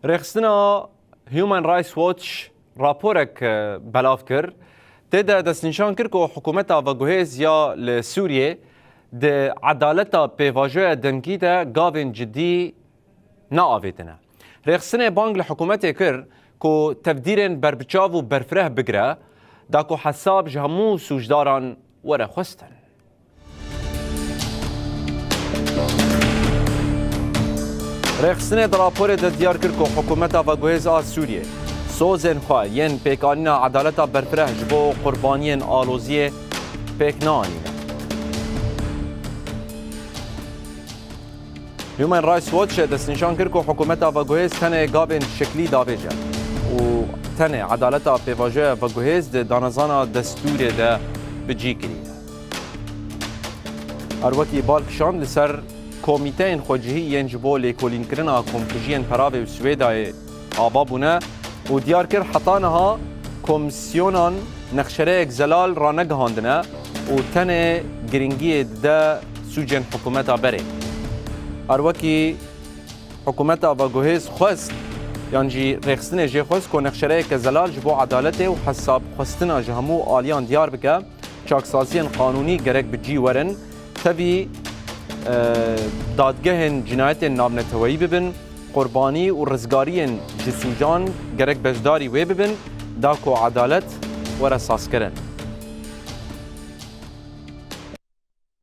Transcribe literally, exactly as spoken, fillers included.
Rêxistina Human Rights Watch raporek, e, belav kir. Tê de destnîşan kir ku hikûmeta veguhêz ya li Sûriyê di edaleta pêvajoya dengî de gavên cidî neavêtine. Rêxistinê bang li hikûmetê kir ku tevdîrên berbiçav û berfireh bigire, da ku hesab ji hemû sûcdaran were xwestin. Rêxistinê di raporê de diyar kir ku hikûmeta veguhêz a Sûriyê sozên xwe yên pêkanîna edaleta berfireh ji bo qurbaniyên aloziyê pêk neanîne. Human Rights Watch destnîşan kir ku hikûmeta veguhêz tenê gavên şeklî davêje û tenê edaleta pêvajoya veguhêz di danezana destûrê de bi cî kirî. Her wekî bal kişand li ser komîteyên xwecihî yên ji bo lêkolînkirina komkujiyên peravê û Swêdayê ava bûne û diyar kir heta niha komîsyonan nexşereyek zelal ranegihandine û tenê giringiyê dide sûcên hikûmeta berê. Her wekî hikûmeta veguhêz xwest, yan jî rêxistinê jê xwest ku nexşereyeke zelal ji bo edaletê û hesabxwestina ji hemû aliyan diyar bike, çaksaziyên qanûnî gerek bi cî werin, tevî, e, dadgehên cinayetên navneteweyî bibin, qurbanî û rizgariyên ji sûcan gerek beşdarî wê bibin, da ku edalet were sazkirin.